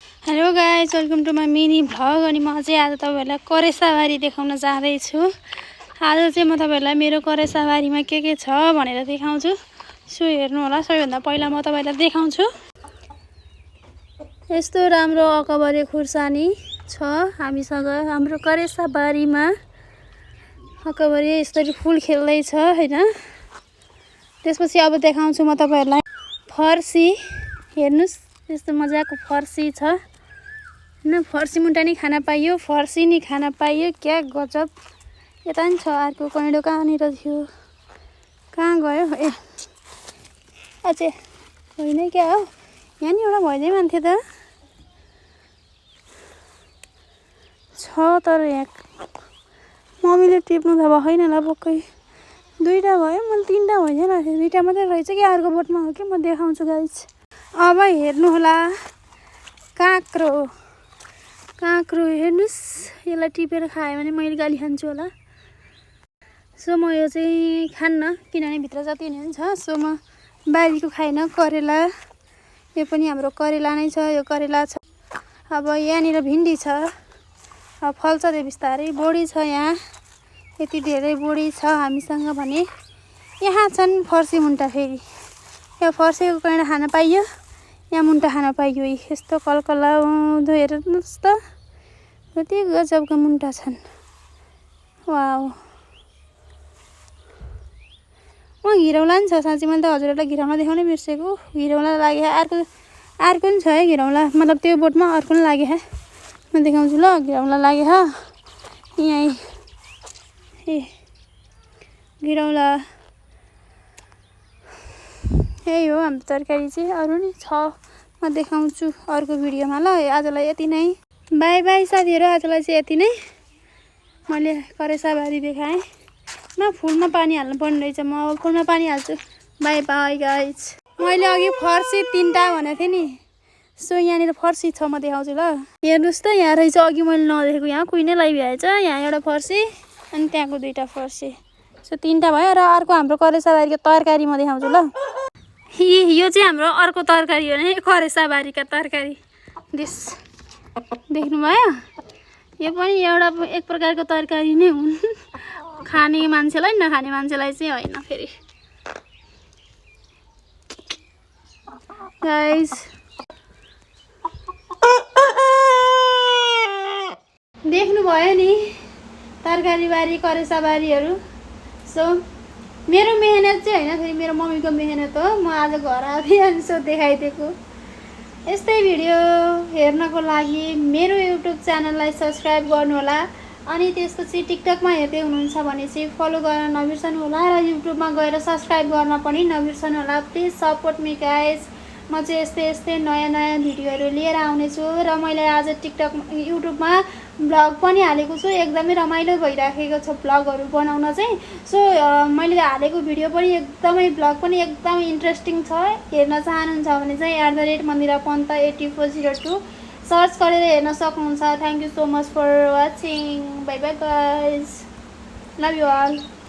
Hello guys, welcome to my mini vlog. अनि म चाहिँ आज तपाईँहरूलाई करेसाबारी देखाउन जाँदैछु। आज चाहिँ म तपाईँहरूलाई मेरो करेसाबारीमा के छ भनेर देखाउँछु। सो हेर्नु होला। सबैभन्दा पहिला म तपाईँहरूलाई देखाउँछु। यस्तो राम्रो अकबरे खुर्सानी छ हामीसँग हाम्रो करेसाबारीमा। अकबरे यसरी फुल खेल्दैछ हैन। त्यसपछि अब देखाउँछु म तपाईँहरूलाई फर्सी। हेर्नुस्, यस्तो मजाको फर्सी छ हैन। फर्सी मुन्टा नि खान पाइयो, फर्सी नि खान पाइयो। क्या गजब। यता नि छ अर्को कैँडो, कहाँनिर थियो, कहाँ गयो? ए अझै होइन, क्या हो यहाँ नि एउटा भइदिए मान्थ्यो त छ, तर यहाँ मम्मीले टिप्नु त भएन ल। पक्कै दुईवटा भयो, मैले तीनवटा भइदिएन। दुईवटा मात्रै रहेछ कि अर्को बोटमा हो कि म देखाउँछु गाइस। अब हेर्नु होला काँक्रो। काँक्रो हेर्नुस्, यसलाई टिपेर खायो भने मैले गाली खान्छु होला। सो म यो चाहिँ खान्न, किनभने भित्र जति नै छ। सो म बारीको खाइन। करेला, यो पनि हाम्रो करेला नै छ। यो करेला छ। अब यहाँनिर भिन्डी छ। अब फल्छ त्यो बिस्तारै। बोडी छ यहाँ, यति धेरै बोडी छ हामीसँग भने। यहाँ छन् फर्सी मुन्टा। फेरि यहाँ फर्सीको कैँडा खान पाइयो, यहाँ मुन्टा खान पाइयो। यस्तो कलकलाउँदो हेर्नुहोस् त, कति गजबका मुन्टा छन्। वाउ, म घिरौँला नि छ साँच्ची। मैले त हजुरहरूलाई घिरौँला देखाउनै बिर्सेको। घिरौँला लाग्यो। अर्को नि छ है घिरौँला, मतलब त्यो बोटमा अर्को नि लाग्यो है। म देखाउँछु ल। घिरौँला लाग्यो यहीँ। ए घिरौँला यही हो हाम्रो तरकारी चाहिँ। अरू नि छ, म देखाउँछु अर्को भिडियोमा ल। आजलाई यति नै। बाई बाई साथीहरू। आजलाई चाहिँ यति नै। मैले करेसाबारी देखाएँ। न फुलमा पानी हाल्नु पर्ने रहेछ। म अब फुलमा पानी हाल्छु। By bye guys. मैले अघि फर्सी 3टा भनेको थिएँ नि। सो यहाँनिर फर्सी छ, म देखाउँछु ल। हेर्नुहोस् त, यहाँ रहेछ। अघि मैले नदेखेको, यहाँ कुनै नै लगाइभएछ। यहाँ एउटा फर्सी अनि त्यहाँको 2टा फर्सी। सो 3टा भयो। र अर्को हाम्रो करेसाबारीको तरकारी म देखाउँछु ल। यो चाहिँ हाम्रो अर्को तरकारी हो नि, करेसाबारीका तरकारी डिस। देख्नुभयो? यो पनि एउटा एक प्रकारको तरकारी नै हुन्। खाने मान्छेलाई, नखाने मान्छेलाई चाहिँ होइन। फेरि गाइस देख्नुभयो नि तरकारीबारी, करेसाबारीहरू। सो मेरो मेहनत चाहिँ होइन, फेरि मेरो मम्मीको मेहनत हो। म आज घर आएको थिएँ अनि सो देखाइदिएको। यस्तै भिडियो हेर्नको लागि मेरो युट्युब च्यानललाई सब्सक्राइब गर्नुहोला। अनि त्यसपछि टिकटकमा हेर्दै हुनुहुन्छ भने चाहिँ फलो गर्न नबिर्सनु होला। र युट्युबमा गएर सब्सक्राइब गर्न पनि नबिर्सनु होला। Please support me guys. म चाहिँ यस्तै नयाँ भिडियोहरू लिएर आउनेछु। र मैले आज युट्युबमा भ्लग पनि हालेको छु। एकदमै रमाइलो भइराखेको छ भ्लगहरू बनाउन चाहिँ। सो मैले हालेको भिडियो पनि एकदमै, भ्लग पनि एकदमै इन्ट्रेस्टिङ छ। हेर्न चाहनुहुन्छ भने चाहिँ @मन्दिरा_पन्त8402 सर्च गरेर हेर्न सक्नुहुन्छ। Thank you so much for watching. Bye bye guys, love you all.